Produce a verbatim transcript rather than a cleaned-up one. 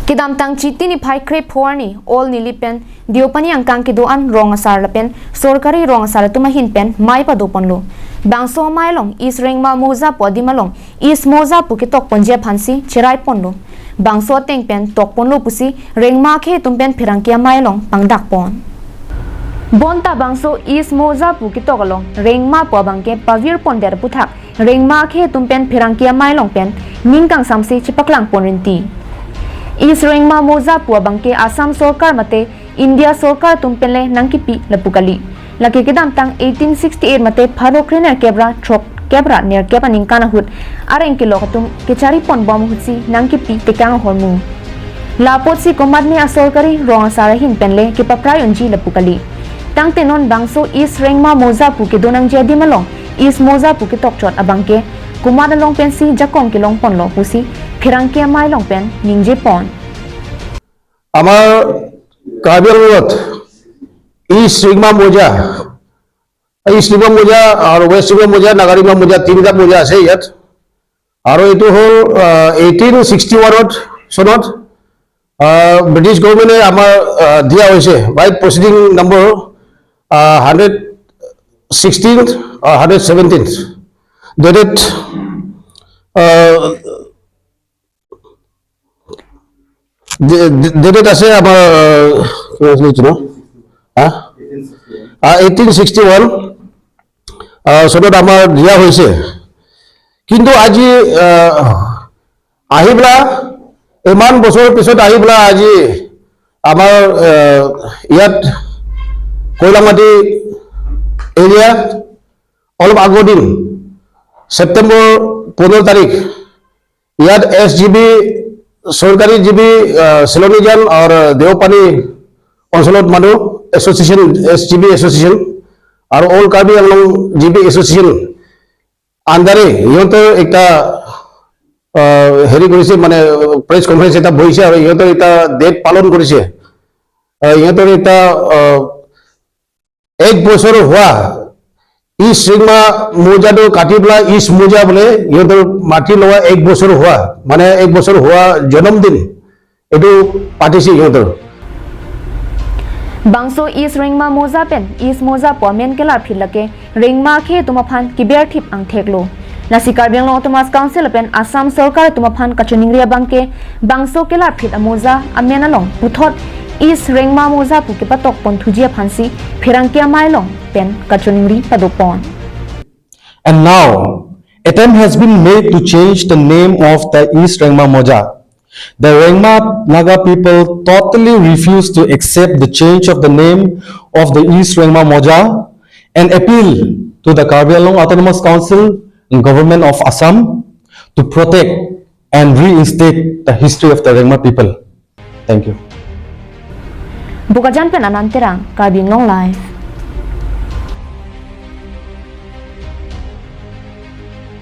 Kedamtang Chiti niphai krepho arni All Nilip pen Deopani angkang kedo-an rong asar lapen sorkari rong asar atum ahin pen mei padoponlo. Bangso amei along East Rengma Moja pu adim along East Moja pu ketokponji aphansi cheraiponlo. Bangso ateng pen tokponlo pusi rengma akhei atum pen pherangke amei along pangdakpon. Bonta bangso East Moja pu ketok along rengma pu abangke pavirpondet aputhak rengma akhei atum pen pherangke amei along pen ning kangsamsi chepaklangpon rinti. East Rengma Moja pu abangke Assam sorkar mate India sorkar atum penle nangkipi lapu kali. Lake kedamtang eighteen sixty-eight mate pharo krenerkep ra throkkep ra nerkep aningkan ahut areng kelok atum kechariponbom ahutsi nangkipi tekang ahormu. La apotsi komatne asorkari rong asar ahin penle kepaprai unji lapu kali. Tangte non bangso East Rengma Moja pu kedo nangji adim along East Moja pu ketokchot abangke komat along pensi jakong kelongponlo pusi pherangke amei along pen ningjepon. আমাৰ কাৰ্বি আংলঙত ইষ্ট ৰিংমা মৌজা, ইষ্ট ৰিংমা মৌজা আৰু ৱেষ্ট ৰিংমা মৌজা, নাগা ৰিংমা মৌজা, তিনিটা মৌজা আছে ইয়াত। আৰু এইটো হ'ল এইটিন ছিক্সটি ওৱানত চনত ব্ৰিটিছ গভৰ্ণমেণ্টে আমাৰ আহ, দিয়া হৈছে, right proceeding number hundred sixteen, hundred seventeen, dated dated আছে আমাৰ আহ, কি আছিলে এইটো ন? হা? এইটিন ছিক্সটি ওৱান চনত আমাৰ দিয়া হৈছে। কিন্তু আজি আহ, আহি পেলাই ইমান বছৰৰ পিছত আহি পেলাই আজি আমাৰ আহ, ইয়াত কৈলামাটি এৰিয়া অলপ আগৰ দিন ছেপ্টেম্বৰ পোন্ধৰ তাৰিখ ইয়াত এছ জি বি চৰকাৰী জি বি চিলনীজান আৰু দেওপানী অঞ্চলত মানুহ association, S G B association আৰু all Karbi Anglong G B association আণ্ডাৰে সিহঁতৰ এটা আহ, হেৰি কৰিছে, মানে প্ৰেছ কনফাৰেন্স এটা বহিছে আৰু সিহঁতৰ এটা ডেট পালন কৰিছে। আহ, সিহঁতৰ এটা আহ, এক বছৰ হোৱা ইষ্ট ৰিংমা মৌজাটো কাটি পেলাই ইষ্ট মৌজা বোলে সিহঁতৰ মাটি লোৱা এক বছৰ হোৱা, মানে এক বছৰ হোৱা জন্মদিন এইটো পাতিছে সিহঁতৰ। Bangso East Rengma Moja pen East Moja pu amen kelarphit lake rengma akhei atum aphan keberthip angthek lo. Lasi Karbi Anglong Autonomous Council pen Assam sorkar atum aphan kachiningri abangke bangso kelarphit amoja amen along puthot East Rengma Moja pu kepatokpon thuji aphansi pherangke amei along pen kachiningri padopon. And now, attempt has been made to change the name of the East Rengma Moja. The Rengma Naga people totally refuse to accept the change of the name of the East Rengma Moja and appeal to the Karbi Anglong Autonomous Council and Government of Assam to protect and reinstate the history of the Rengma people. Thank you. Bokajan pen Anand Terang, Karbi Anglong Live.